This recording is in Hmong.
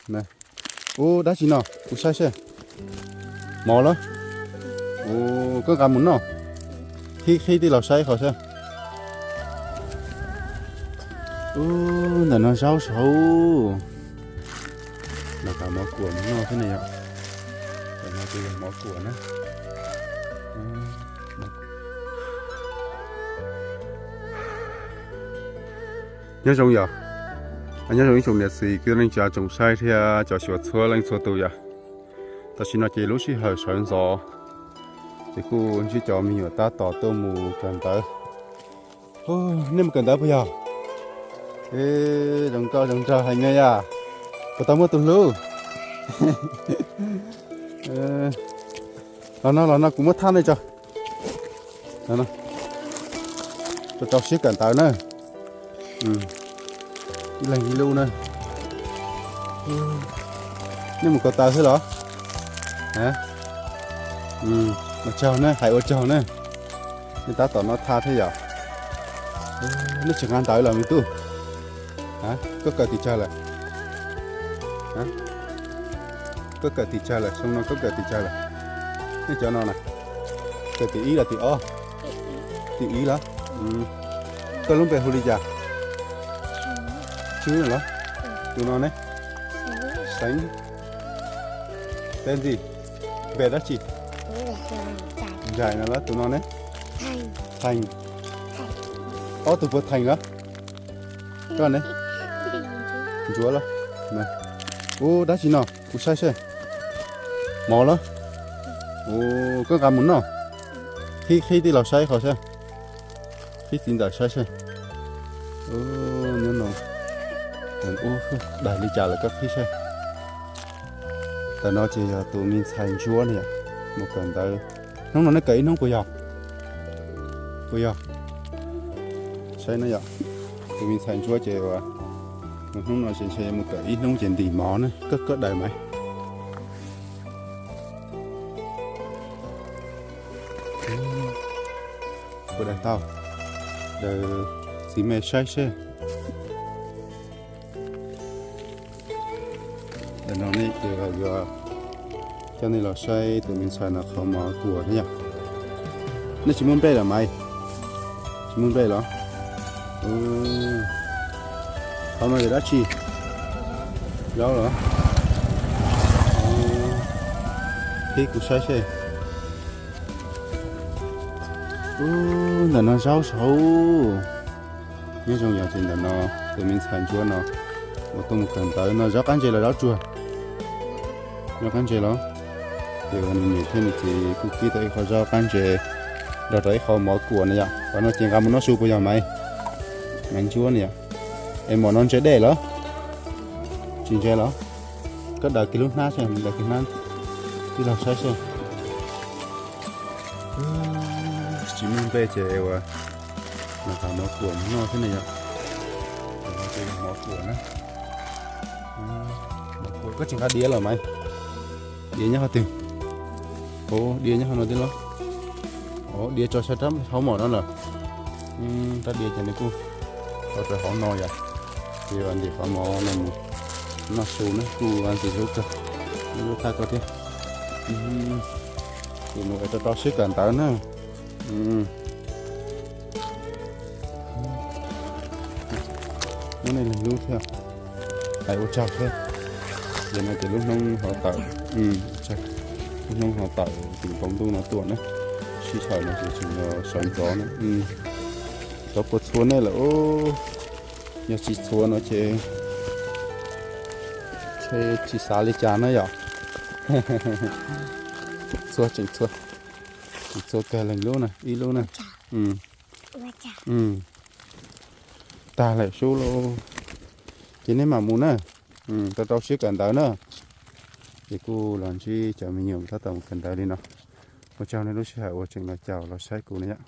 Ub, dab tsi no? Kuv saib seb. Mov lawm. Ub, koj nqa mus noj. Qhib qhib tij laug saib qhov seb. Ub, ntawm no zaub saud. Nqa mov kuam mus noj thiab ne yom. Ntawm no ces yog mov kuam na. Nyob zoo yom. Nyob zoo ib tsoom niam txiv kwv tij neej tsa tsoom saib thiab cov xyuas txhua leej txhua tus yom. Tam sim no ces lub sij hawm sawv ntxov, ces kuj ntsib cov me nyuam tab tom tuaj mus kawm ntawv. Nej mus kawm ntawv puas yog? Zoo nkauj zoo nraug heev na yom. Puas tau muaj tus hlub? Los no los no kuv muab thaj nej tso. Rau rau siab kawm ntawv na. Ib leeg ib lub na. Nej mus ko taw xwb los? Ua tsaug na, hais ua tsaug na. Nej tab tom noj thaj thiab yom. Nej tsis nqa ntawv los me tub? Koj kawm tim tsawg lawm? Koj kawm tim tsawg lawm? Xyoo no koj kawm tim tsawg lawm? Nej cov no na, kawm tim ib los tim ob? Tim ib los? Koj lub npe hu li cas? Tswb los? Tus no ne? Xeev. Tej ntxim. Npe dab tsi? Ntsais no los? Tus no ne? Thees. Ob tug puas thees los? Koj ne? Ntsuav los? Ub, dab tsi no? Kuv saib seb. Mov los? Ub, koj nqa mus noj. Qhib qhib tij laug saib qhov seb. Qhib txiv ntxawm saib seb. Nyob no, ub, daig li cas lawm koj qhib seb. Tam no ces yog tus me ntxhais ntsuab ne yom, mus kawm ntawv. Hnub no nej kawm ib hnub puas yog? Puas yog? Saib no yom, tus me ntxhais ntsuab ces ua, hnub no ces ntshe mus kawm ib hnub ces ntim mov na, koj koj daws mas. Puas daws tau? Daws txiv me saib seb. Tam no ne ces yuav coj nej los saib tus me ntxhais no qhov mov kuam thiab yom. Nej tsis muaj nplej los mas? Tsis muaj nplej los? Qhov no yog dab tsi? Zaub los? Qhib kuv saib seb. Ub, ntawm no zaub saud. Nyob zoo yog ces ntawm no tus me ntxhais ntsuab no uas tuaj mus kawm ntawv no zaub qab ntses los zaub tsuag? Zaub qab ntses los? Ces nws niam thiab nws txiv kuj kib tau ib qho zaub qab ntses, nrog rau ib qho mov kuam na yom. Qhov no ces nqa mus noj su puas yog mas? Mas ntsuab na yom. Es mov no ntse dej los? Tsis ntse los? Koj daws kiag lub hnab seb, daws kiag hnab, tij laug saib seb. Tsis muaj nplej ces ua, nqa mov kuam noj thiab ne yom. Mov kuam na. Koj tsis nqa diav los mas? Diav nyob qhov twg? Ov, diav nyob qhov no thiab los? Ov, diav tso sab rab hauv mom no lawm. Rab diav ces nws kuj tso rau hauv no yom. Ces ntim qhov mov no mus noj su na, kuj ntxim hlub kawg. Hlub thaj koj thiab. Ces mus es rau rau siab kawm ntawv na. Muab nej leeg hlub thiab, hais ua tsaug thiab. Ces no ces lub hnub ho tawm, lub hnub ho tawm tim npoo ntuj no tuaj na. Sij hawm no ces tseem sawv ntxov na. Cov puas txhua nej lawm, yog tsis txhua no ces ntshe tsis xav li cas na yom. Txhua tseem txhua, tseem txhua kawg leeg lub na, ib lub na. Tag lawm sub lauj. Ces nej mam mus na, rau rau siab kawm ntawv na. Ces kuj los ntsib cov me nyuam tab tom mus kawm ntawv li no. Ua tsaug nej lub sij hawm uas tseem los caum los saib kuv na yom.